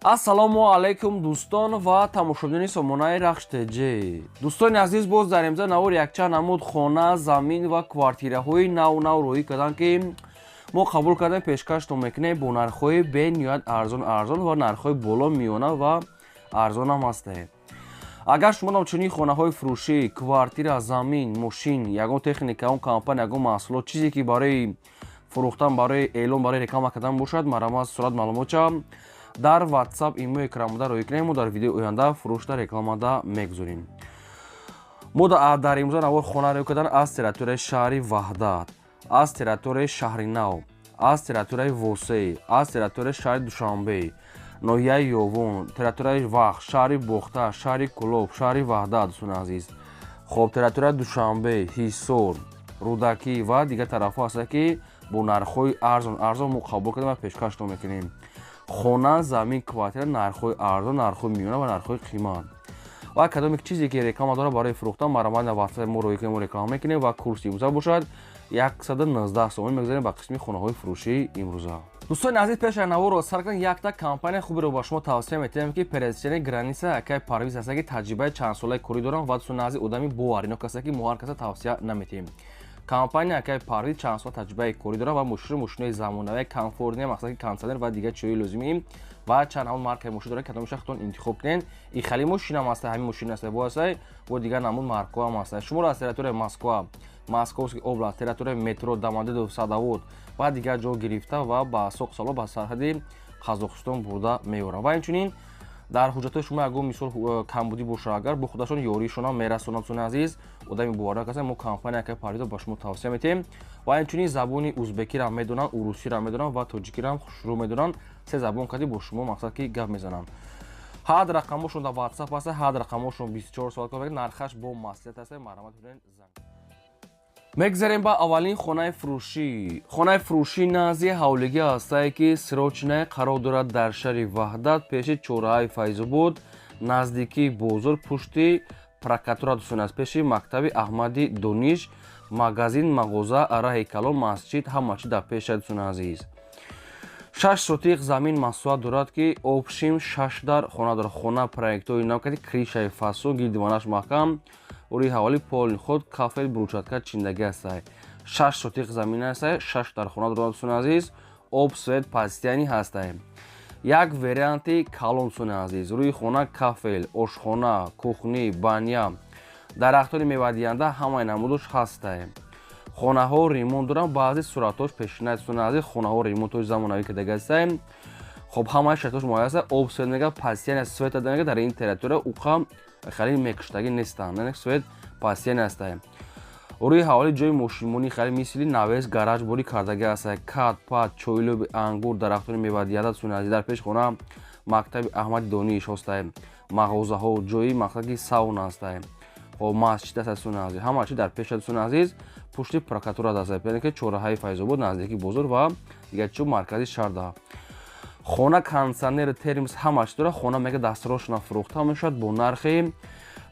Ассалому алайкум, дӯстон ва тамошобинони сомонаи Рахш ТЖ. Дӯстони азиз, боз дар имза навор якчанд намуд хона, замин ва квартираҳои нав нав роҳӣ карданд, ки мо қабул кардем, пешкаштон мекунем бо нархҳои бениҳоят арзон арзон ва нархҳои боло, миёна ва арзон ҳам ҳастем. Агар шумо чунин хонаҳои фурӯшӣ, квартира, замин, мошин, ягон техника, ягон компания, ягон маҳсулот, чизе ки барои фурӯхтан, барои эълон, барои реклама кардан бошад, марҳамат, сурат, маълумотча дар WhatsApp, имо, экранбуда роҳӣ кунем. Мо дар видеои оянда фурӯшда, рекламада мегузорем. Мо дар имрӯза навор хона роҳӣ кардан аз территорияи шаҳри Ваҳдат, аз территорияи Шаҳри Нав, аз территорияи Восеъ, аз территорияи шаҳри Душанбе, ноҳияи Ёвон, территорияи Вахш, шаҳри Бохтар, шаҳри Кӯлоб, шаҳри Ваҳдат, дӯстони азиз. Хоб, территорияи Душанбе, Ҳисор, Рӯдакӣ ва дигар тарафҳо ҳастанд, ки бо нархҳои арзон арзон мо қабул кардем ва пешкаштон мекунем. Хона, замин, квартира, нархҳои арзон, нархҳои миёна ва нархҳои қимат ва кадоме чизе ки реклама дорад барои фурӯхтан, марҳамат, на WhatsApp мо роҳӣ кунем, мо реклама мекунем. Ва курси имрӯза бошад 119 сомонӣ. Мегузарем ба қисми хонаҳои фурӯшии имрӯза. Дӯстони азиз, пеш аз наворро сар кардем, якта компания хуберо ба шумо тавсия метиҳем, ки пересечение граница акай Парвиз ҳаста, ки таҷрибаи чандсолаи корӣ дорам ва, дӯстони азиз, одами боваринок ҳаста, ки мо ҳар каса тавсия наметиҳем. Компания акай Парвиз чанд сол таҷрибаи корӣ дорад ва мошини мошинои замонавӣ, комфортный, мақсад ки кондиционер ва дигар чизҳои лозимӣ ва чанд ҳамон маркаи мошин дорад, кадомеша худтон интихоб кунед. И хали мошинам ҳаста, ҳамин мошин ҳаста, бо ҳастай, бо дигар намуд маркаҳо ҳам ҳаста. Шуморо аз территорияи Москва, Московский область, территорияи метро Домодедово, Садовод ва дигар ҷо гирифта ва ба соқ сало ба сарҳади Қазоқистон бурда меоранд. Ва инчунин дар ҳуҷҷатҳои шумо ягон мисол камбудӣ боша, агар бо худашон ёриишонам мерасонанд. Дӯстони азиз, одами боварнок ҳастанд. Мо компания акай Парвизо ба шумо тавсия метиҳем. Ва инчунин забони узбекиро медонанд, урусиро медонанд ва тоҷикиро хушрӯ медонанд. Се забон кади бо шумо, мақсад ки, гап мезананд. Ҳад рақамошон дар WhatsApp ҳаста, ҳад рақамошон 24 соат кор. Нархаш бо маслиҳат аста, марҳамат кунед, занг. Мегзарем ба аввалин хонаи фурӯшӣ. Хонаи фурӯшӣ назди ҳавлигӣ ҳастае, ки срочная қарор дорад дар шаҳри Ваҳдат, пеши чорраҳаи Файзобод, наздикии бозор, пушти прокуратура, дӯстони аз пеши мактаби Аҳмади Дониш, магазин, мағоза, раҳи калон, масҷид, ҳама чи дар пеша. Дӯстони азиз, 6 сотиқ замин масоҳат дорад, ки общим шаш дар хона дорад. Хона проектҳои нав кади, крышаи фасон, гирдиванаш маҳкам, рӯи ҳаволи полный ход, кафел, брусчатка чиндагӣ ҳастай. 6 сотиқ замин ҳастай, шаш дар хона дорад. Дӯстони азиз, об, свет постоянный ҳастай. Як варианти калон, дӯстони азиз, рӯи хона кафел, ошхона, кухня, баня, дарахтони мевадиҳанда, ҳамаи намудош ҳастай. Хонаҳо ремонт доранд, баъзе суратҳош пешина. Дӯстони азиз, хонаҳо ремонтҳои замонавӣ кардагӣ ҳастай. Хоб, ҳамаи шартҳош муайян аст. Об, свет мега постоянно, света мега дар ин территория уқа хеле мекуштагӣ нестанд, яъне свет постоянно ҳастай. Рӯи ҳаволи ҷои мошинмонӣ хеле мисли навес, гараж борӣ кардагӣ ҳастай. Кат пат, чойлӯби ангур, дарахтони мевадиҳанда. Дӯстони азиз, дар пеши хона мактаби Аҳмади Дониш ҳастай, мағозаҳо, ҷои, мақсад ки, сауна ҳастай. Хоб, масҷид аст. Дӯстони азиз, ҳама чи дар пеша. Дӯстони азиз, пушти прокуратура аст, яъне ки чорраҳаи Файзобод, наздики бозор ва дигар чо маркази шаҳрда. Хона кондиционер, термос, ҳамаш дорад. Хона мега дастрошона фурӯхта мешавад бо нархи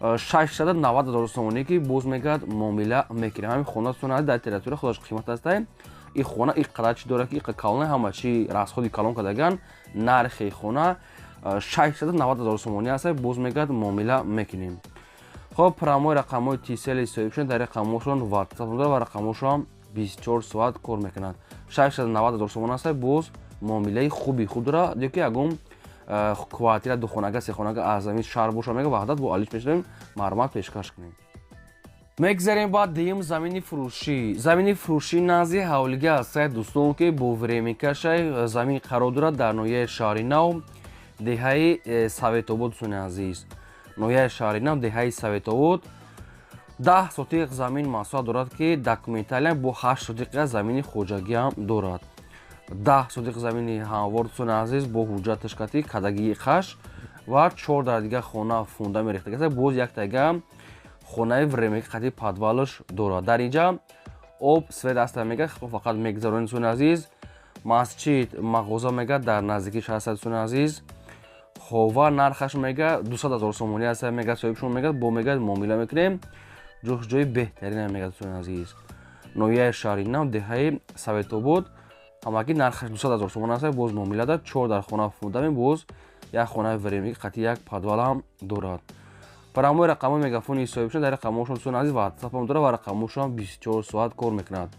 690 ҳазор сомонӣ, ки боз мегӯяд, муомила мекунем. Ҳамин хона, дӯстони азиз, дар территория худаш қимат ҳастай. И хона и қадар чи дорад, ки иқа калона, ҳама чи расходи калон кардаган. Нархи хона 690 ҳазор сомонӣ ҳаста, боз мегӯяд, муомила мекунем. Хоб, прямой рақамҳои Тисели соҳибшон дар рақамҳошон WhatsApp дорад ва рақамҳошон 24 соат кор мекунанд. 690 ҳазор сомон ҳаста, боз муомилаи хуби хуб дорад. Ё ки ягон квартира, духонага, сехонага аз ҳамин шаҳр боша, мега, Ваҳдат, бо алиш мешавем, марҳамат, пешкаш кунем. Мегзарем ба дуюм замини фурӯшӣ. Замини фурӯшӣ назди ҳавлигӣ ҳастае, дӯстон, ки бо временкашай замин қарор дорад дар ноҳияи Шаҳри Нав, деҳаи Советобод. Дӯстони азиз, ноҳияи Шаҳри Нав, деҳаи Советобод, 10 сотиқ замин масоҳат дорад, ки документально бо 8 сотиқа замини хоҷагиам дорад. 10 сотиқ замини ҳамвор, дӯстони азиз, бо ҳуҷҷаташ кати кадагии қаш ва чор дар дигар хона фундамент рехтага, боз яктага хонаи временки қати подвалаш дорад. Дар инҷа об, свет аста, мега, фақат мегузаронед. Дӯстони азиз, масҷид, мағоза, мега, дар наздикиш ҳаста. Дӯстони азиз, хова нархаш, мега, 200 ҳазор сомонӣ аста, мега соҳибшон, мега, бо мега, муомила мекунем. Ҷош ҷои беҳтарина, мега. Дӯстони азиз, ноҳияи Шаҳри Нав, деҳаи Советобод, ҳамагӣ нархаш 200 ҳазор сомон аст, боз муомила дорад. Чор дар хона фундамент, боз Як хонаи временка қати як подвалам дорад. Парамои рақамҳои мегафони соҳибшон дар рақамҳошон, дӯстони азиз, ватсапам дорад ва рақамҳошон 24 соат кор мекунад.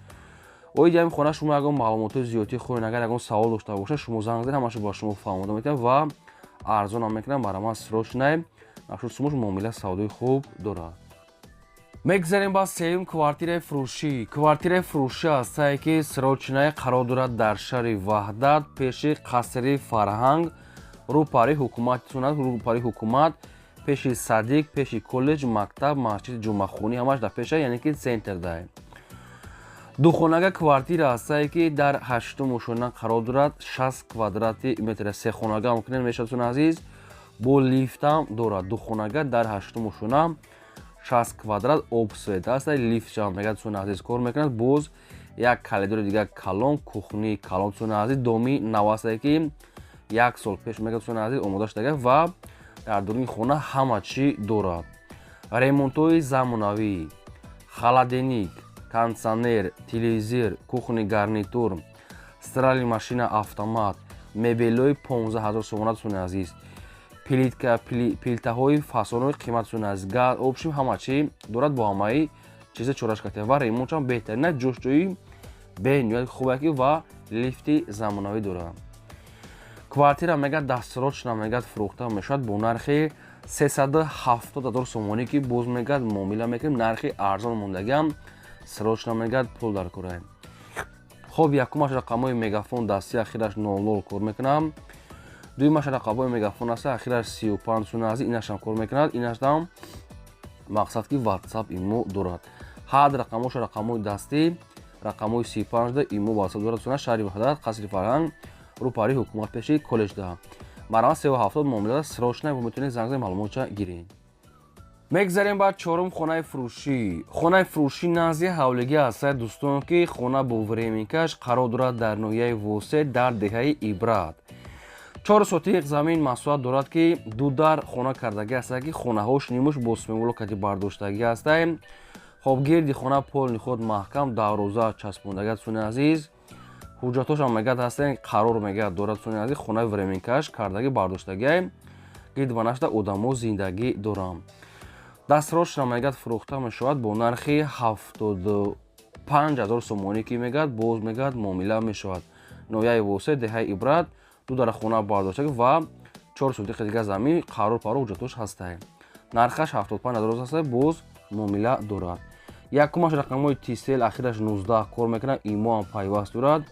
Оиди ҳамин хона шумо ягон маълумотҳои зиёдтӣ хоҳед, агар ягон савол дошта бошад, шумо занг занед, ҳамаашо ба шумо фаҳмода метавонам ва арзонам мекунам. Бараман срочный нашуд сумош муомила савдои хуб дорад. Мегзарем ба сеюм квартираи фурӯшӣ. Квартираи фурӯшӣ ҳастае, ки срочный қарор дорад дар шаҳри Ваҳдат, пеши қасри фарҳанг, рӯпари ҳукумат, рӯпари ҳукумат, пеши садик, пеши коллеҷ, мактаб, масҷиди ҷумъахонӣ, ҳамаш дар пеша, яъне ки центр дай. Духонага квартира ҳастае, ки дар ҳаштум ошёна қарор дорад, 60 квадрати метр, сехонага ҳам мешавад, дӯстони азиз, бо лифтам дорад. Духонага дар ҳаштум ошёна, 60 квадрат, об, свет аст, лифтшам мегӯяд, дӯстони азиз, кор мекунад. Боз як коридори дигар калон, кухни калон, дӯстони азиз, доми нав астае, ки як сол пеш, мегӯяд, дӯстони азиз, омода шудага ва дар дуруни хона ҳама чӣ дорад: ремонтҳои замонавӣ, холодильник, кондитсионер, телевизор, кухонный гарнитур, стиральный машина автомат, мебелҳои 15 ҳазор сомона, дӯстони азиз, плитка, плитаҳои фасонҳои қимат, дӯстони азиз, газ, в общем, ҳама чӣ дорад, бо ҳамаи чиза чораш катия ва ремонтшам беҳтарина, ҷӯшҷӯи бениҳоят хубе ки ва лифти замонавӣ дорад. Квартира, мегӯяд, дастрочно, мегӯяд, фурӯхта мешавад бо нархи 370 ҳазор сомонӣ, ки боз, мегӯяд, муомила мекунем, нархи арзон мондагиам. Срочно, мегӯяд, пул дар кора. Хоб, якумаш рақамҳои мегафон дасти, ахираш 00 кор мекунам. Дуюмаш рақамҳои мегафон аст, ахираш 35, суна ази, инашам кор мекунад, инашам мақсад ки ватсап, имо дорад. Ҳад рақамҳош рақамҳои дастӣ, рақамҳои 35 да имо, ватсап дорад. Суна шаҳри Ваҳдат, қасри фарҳанг, рӯпари ҳукумат, пеши коллеҷ да. Марҳамат, 370 муомила, срочно метавонед занг занед, маълумотча гиред. Мегзарем ба чорум хонаи фурӯшӣ. Хонаи фурӯшӣ назди ҳавлигӣ ҳастад, дӯстон, ки хона бо временкаш қарор дорад дар ноҳияи Восе, дар деҳаи Ибрат. 4 сотиқ замин масоҳат дорад, ки ду дар хона кардагӣ ҳастад, ки хонаҳош нимуш бо смеволо кати бардоштагӣ ҳастад. Хоб, гирди хона полный худ маҳкам, дарвоза часпондагӣ, дӯстони азиз, ҳуҷҷатҳошам, мегӯяд, ҳастанд, қарор, мегӯяд, дорад. Дӯстони азиз, хонаи временкаш кардагӣ бардоштагӣ, гирд ба нашта одамо зиндагӣ доранд. Дастрочно, мегӯяд, фурӯхта мешавад бо нархи 75 ҳазор сомонӣ, ки, мегӯяд, боз, мегӯяд, муомила мешавад. Ноҳияи Восе, деҳаи Ибрат, ду дара хона бардоштагӣ ва 4 сотиқи дигар замин, қарор паро ҳуҷҷатҳош ҳастанд. Нархаш 75 ҳазор аст, боз муомила дорад. Якумаш рақамҳои Тисел, ахираш 19 кор мекунад, имоам пайваст дорад.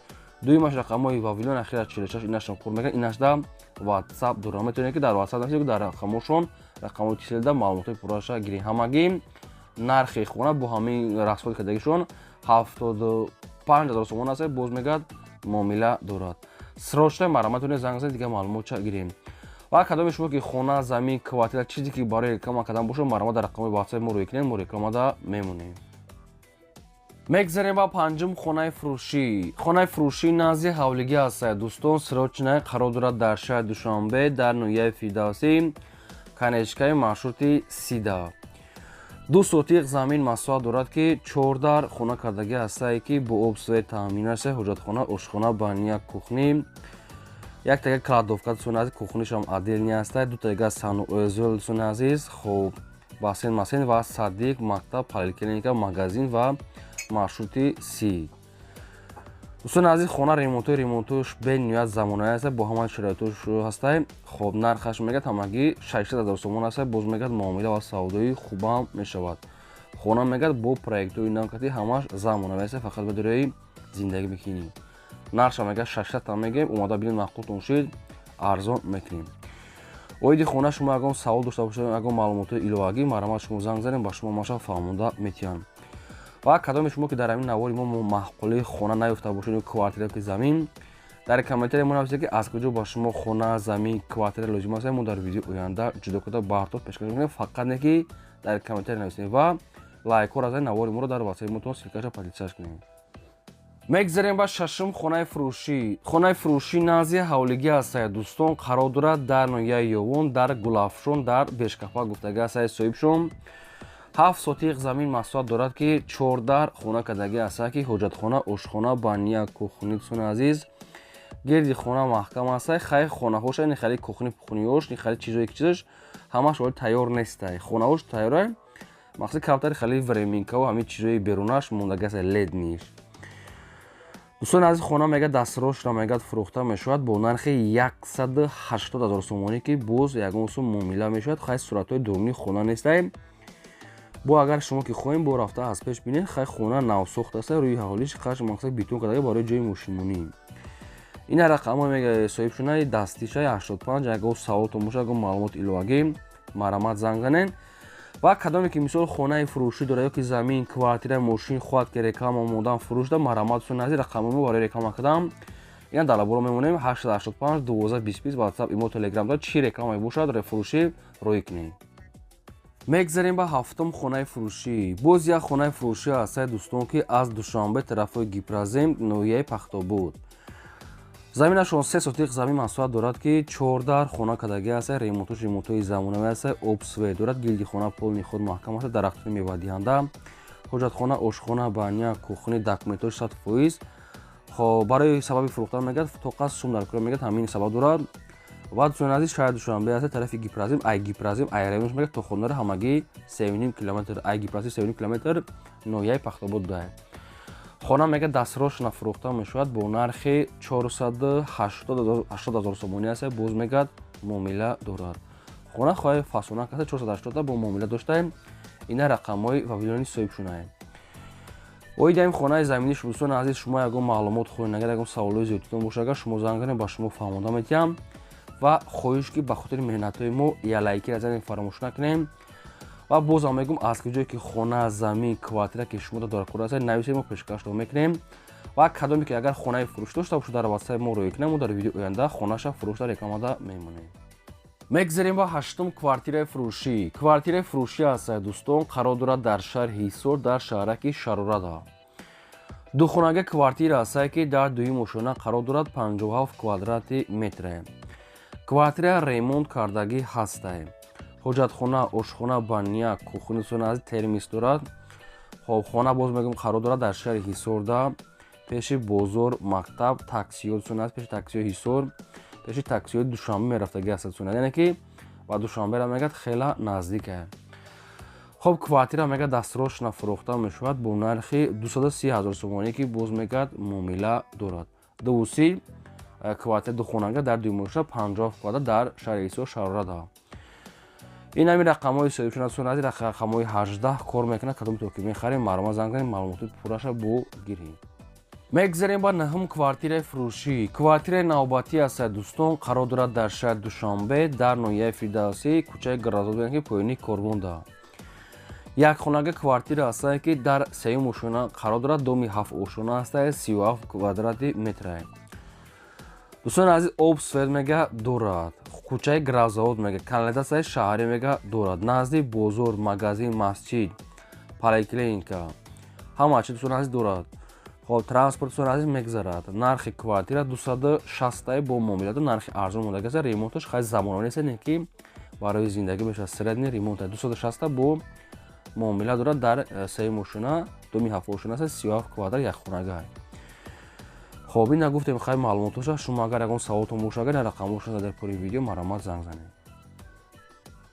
Дуюмаш рақамҳои Вавилон, ахираш 46, инашам кор мекунад, инашда ватсап дорад. Метавонед, ки дар ватсап нависед, дар рақамҳошон, рақамҳои Тиселда маълумотҳои пурраша гиред. Ҳамагӣ нархи хона бо ҳамин расход кардагишон 75 ҳазор сомон аст, боз, мегӯяд, муомила дорад. Срочно марҳамат, занг занед, дигар маълумотча гирем. Ва кадоме шумо ки хона, замин, квартира, чизе ки барои реклама кардан бошад, марҳамат, дар рақамҳои ватсапи мо рӯй кунед, мо рекламада мемонем. Мегзарем ба панҷум хонаи фурӯшӣ. Хонаи фурӯшӣ назди ҳавлигӣ ҳастад, дӯстон, срочно қарор дорад дар шаҳри Душанбе, дар ноҳияи Фирдавсӣ, конечкаи маршрути 30-да. 2 сотиқ замин масоҳат дорад, ки чор дар хона кардагӣ ҳастае, ки бо об, свет таъмин аст, ҳоҷатхона, ошхона, баня, кухни, як тага кладовка, дӯстони азиз, кухнишам отдельный ҳастад, ду тага санузел, дӯстони азиз. Хоб, бассейн масейн ва садик, мактаб, поликлиника, магазин ва маршрути 30. Дӯстони азиз, хона ремонтош бениҳоят замонави аст, бо ҳама шароитош ҳастай. Хоб, нархаш, мегӯяд, ҳамагӣ 600 ҳазор сомон аст, боз, мегӯяд, муомила ва савдои хубам мешавад. Хона, мегӯяд, бо проектҳои навкати ҳамаш замонави аст, фақат ба зиндагӣ мекунӣ. Нархша, мегӯяд, 600 та мегӯем, омада бинед, маъқултон шид, арзон мекунем. Оиди хона шумо ягон савол дошта бошед, ягон маълумотҳои иловагӣ, марҳамат, шумо занг занед, ба шумо маша фаҳмонда метиҳанд. Ва кадоме шумо ки дар ҳамин навори мо маъқулии хона наёфта бошед ё квартира ки замин, дар комментария мо нависед, ки аз куҷо ба шумо хона, замин, квартира лозим аст. Мо дар видеои оянда ҷудо карда бартон пешкаш мекунем. Фақат не ки дар комментария нависед ва лайкҳоро занед, навори моро дар ватсапи мотон ссылкаша поделиться кунед. Мегзарем ба шашум хонаи фурӯшӣ. Хонаи фурӯшӣ назди ҳавлигӣ ҳастад, дӯстон, қарор дорад дар ноҳияи Ёвон, дар Гулафшон, дар Бешкапа гуфтагӣ ҳастад соҳибшон. 7 сотиқ замин масоҳат дорад, ки чор дар хона кардагӣ ҳастад, ки ҳоҷатхона, ошхона, баня, кухни, дӯстони азиз. Гирди хона маҳкам ҳастай. Хай, хонаҳоша ни хеле кухни пухниёш, ни хеле чизое ки чизаш ҳамаш оли тайёр нестай. Хонаҳош тайёрай, мақсад камтари хеле временкаву ҳамин чизои берунаш мондагиаст, ледниш. Дӯстони азиз, хона мега дастрочно мегад фурӯхта мешавад бо нархи 180 000 сомонӣ, ки боз ягон сум муомила мешавад. Хай, суратҳои дурунии хона нестай. Бо агар шумо ки хоҳем, бо рафта аз пеш бинед. Хай, хона навсохт аста, рӯи ҳавлиш қаш мақсад бетон карда барои ҷои мошинмонӣ. Ина рақамҳо мега соҳибшунаи дастишаи 85. Ягон саволтон бошад, ягон маълумоти иловагӣ, марҳамат, занг занед. Ва кадоме ки мисол хонаи фурӯшӣ дорад ё ки замин, квартира, мошин хоҳад, ки реклама модан фурӯш да, марҳамат, дӯстони азиз, рақамҳои мо барои реклама кардам ина дар лаборо мемонем: 885 12 20 20. WhatsApp, имо, Telegram дорад. Чӣ рекламае бошад, фурӯшӣ роҳӣ кунед. Мегзарем ба ҳафтум хонаи фурӯшӣ. Боз як хонаи фурӯшӣ ҳастае, дӯстон, ки аз Душанбе тарафҳои Гипрозем, ноҳияи Пахтобуд. Заминашон 3 сотиқ замин масоҳат дорад, ки чордар хона кардагӣ аст. Ремонтош ремонтҳои замонавӣ аст, об, свет дорад. Гилди хона полный худ маҳкам аст, дарахтони мевадиҳанда, ҳоҷатхона, ошхона, баня, кухни, документҳои 100%. Хоб, барои сабаби фурӯхтан мегӯяд, тоқат сум дар кора мегӯяд, ҳамин сабаб дорад. Ва дӯстони азиз, шаҳри Душанбе аст, тарафи Гипрозем, ай Гипрозем, ай районш мегӯяд то хонара ҳамагӣ 3,5 километр, ай Гипрозем 3,5 километр, ноҳияи Пахтобод будае. Хона мега дастрочно фурӯхта мешавад бо нархи 480 000 сомонӣ аст, боз мегӯяд муомила дорад. Хона хоҳи фасона каса 480 бо муомила доштаем. Ина рақамҳои вавилони соҳибшунаем. Оиди ҳамин хонаи заминӣ, дӯстони азиз, шумо ягон маълумот хоҳед, агар ягон саволҳои зиёдтон бошад, агар шумо занг занед, ба шумо фаҳмонда метиҳам. Ва хоҳиш, ки ба хотири меҳнатҳои мо я лайкира занед, фаромӯш накунем. Ва бозам мегӯм, аз куҷое ки хона, замин, квартира ки шумо доракор ҳастед, нависед, мо пешкашро мекунем. Ва кадоме ки агар хонаи фурӯш дошта бошад, дар ватсапи мо роҳӣ кунем, мо дар видеои оянда хонаша фурӯшда рекламада мемонем. Мегзарем ба ҳаштум квартираи фурӯшӣ. Квартираи фурӯшӣ ҳастад, дӯстон, қарор дорад дар шаҳри Ҳисор, дар шаҳраки Шарорада. Духонага квартира ҳастае, ки дар дуюм ошёна қарор дорад, 57 квадрати метре. Квартира ремонт кардагӣ ҳастае. Ҳоҷатхона, ошхона, баня, кухни, дӯстони азиз, термис дорад. Хоб, хона, боз мегӯм, қарор дорад дар шаҳри Ҳисорда, пеши бозор, мактаб, таксиҳо, дӯстони азиз, пеши таксиҳои Ҳисор, пеши таксиҳои Душанбе мерафтагӣ ҳастад, дӯстони, яъне ки ба Душанбера мегӯяд хела наздик е. Хоб, квартира мегӯяд дастрочно фурӯхта мешавад бо нархи 230 000 сомонӣ, ки боз мегӯяд муомила дорад. Дувуси квартира духонага дар дуюмошта, 50 квадрат, дар шаҳри Ҳисор, Шарорада. Ин ҳамин рақамҳои соҳибшуна, дӯстони азиз, рақамҳои 18 кор мекунад. Кадоме ки мехарем, марҳамат, занг занед, маълумоти пурраша бо гирем. Мегзарем ба наҳум квартираи фурӯшӣ. Квартираи навбатӣ ҳастад, дӯстон, қарор дорад дар шаҳри Душанбе, дар ноҳияи Фирдавсӣ, кӯчаи Гразод, ки поёни Корвонда. Якхонага квартира ҳастае, ки дар сеюм ошёна қарор дорад, доми ҳафт ошёна ҳастае, 37 квадрати метрае. Дӯстони азиз, об, свет мега дорад. Кӯчаи Гравзавод мега, канализатсияи шаҳрӣ мега дорад, назди бозор, магазин, масҷид, поликлиника, ҳама чи, дӯстони азиз, дорад. Хоб, транспорт, дӯстони азиз, мегзарад. Нархи квартира 260 бо муомилато, нархи арзон мондагиаст. Ремонташ хай замонавӣ нест, не ки барои зиндагӣ мешавад, средний ремонт. 260 бо муомила дорад, дар сеюм ошёна, доми ҳафт ошёна аст, 37 квадрат, якхонага. Хоб, ина гуфтем, хай, маълумотоша. Шумо агар ягон саволтон боша, агар рақамошон дар пори видео, марҳамат, занг занед.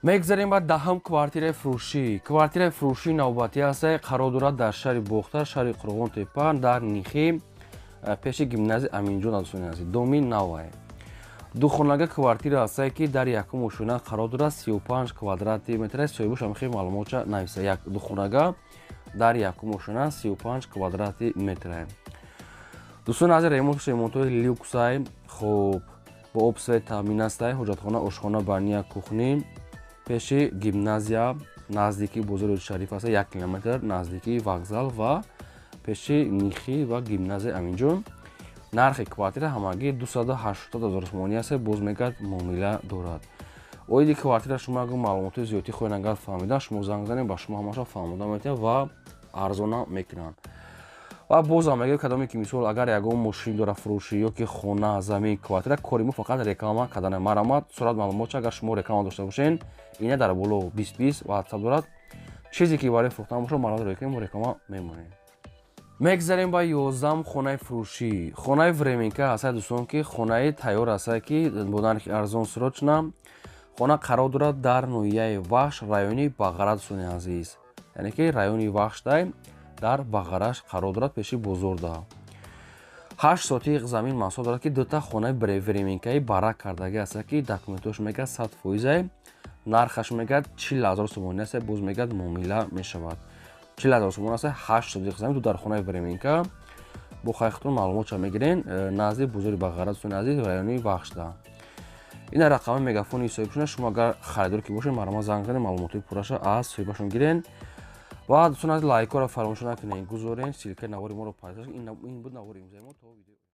Мегзарем ба даҳум квартираи фурӯшӣ. Квартираи фурӯшии навбатӣ ҳастае, қарор дорад дар шаҳри Бохтар, шаҳри Қурғонтепа, дар Нихи, пеши гимназияи Аминҷон, дӯстони азиз, доми навае. Духонага квартира ҳастае, ки дар якум ошёна қарор дорад, 35 квадрати метр. Соҳибош ҳам маълумотча нависа: як духонага дар якум ошёна, 35 квадрати метре. Дӯстони азиз, ремонташ ремонтҳои люксай. Хоб, бо об, свет таъмин астай. Ҳоҷатхона, ошхона, баня, кухни, пеши гимназия, наздикии бозори Шариф аст, 1 километр, наздикии вокзал ва пеши Нихӣ ва гимназияи Аминҷон. Нархи квартира ҳамагӣ 280 000 сомонӣ аст, боз мегӯяд муомила дорад. Оиди квартира шумо агар маълумоти зиёдтӣ хоҳед агар фаҳмидан, шумо занг занед, ба шумо ҳамаша фаҳмода метиҳанд ва арзона мекунанд. Ва бозам мегӯям, кадоме ки мисол агар ягон мошин дора фурӯшӣ ё ки хона, замин, квартира, кори мо фақат реклама кардана. Марҳамат, сурат маълумотча, агар шумо реклама дошта бошед, ина дар боло 20 20 ватсап дорад. Чизе ки барои фурӯхтан бошад, марҳамат, рӯй кунем, мо реклама мемонем. Мегзарем ба 11-ум хонаи фурӯшӣ. Хонаи временка ҳастад, дӯстон, ки хонаи тайёр ҳастад, ки бо нархи арзон, срочно. Хона қарор дорад дар ноҳияи Вахш, райони Бағара, дӯстони азиз, яъне ки райони Вахшдай, дар Бағараш қарор дорад, пеши бозорда. 8 сотих замин масоҳат дорад, ки дута хонаи временкаи барак кардагӣ ҳастад, ки документош мегӯяд 100 фоизай. Нархаш мегӯяд 40 000 сомонӣ аст, боз мегӯяд, муомила мешавад. 40 000 сомон аст, 8 сотих замин, ду дар хонаи временка. Бо хайхтон маълумотша мегирен. Назди бозори Бағара, дӯстони азиз, райони Вахшда. Ина рақами мегафони соҳибшона. Шумо агар харидор ки бошед, марҳамат, занг занед, маълумотҳои пурраша аз соҳибашон гирен. Ва, дӯстони азиз, лайкҳоро фаромӯш накунед, гузорен, ссылкаи навори моро пайдо. Ин буд навори имзаи мо то видео.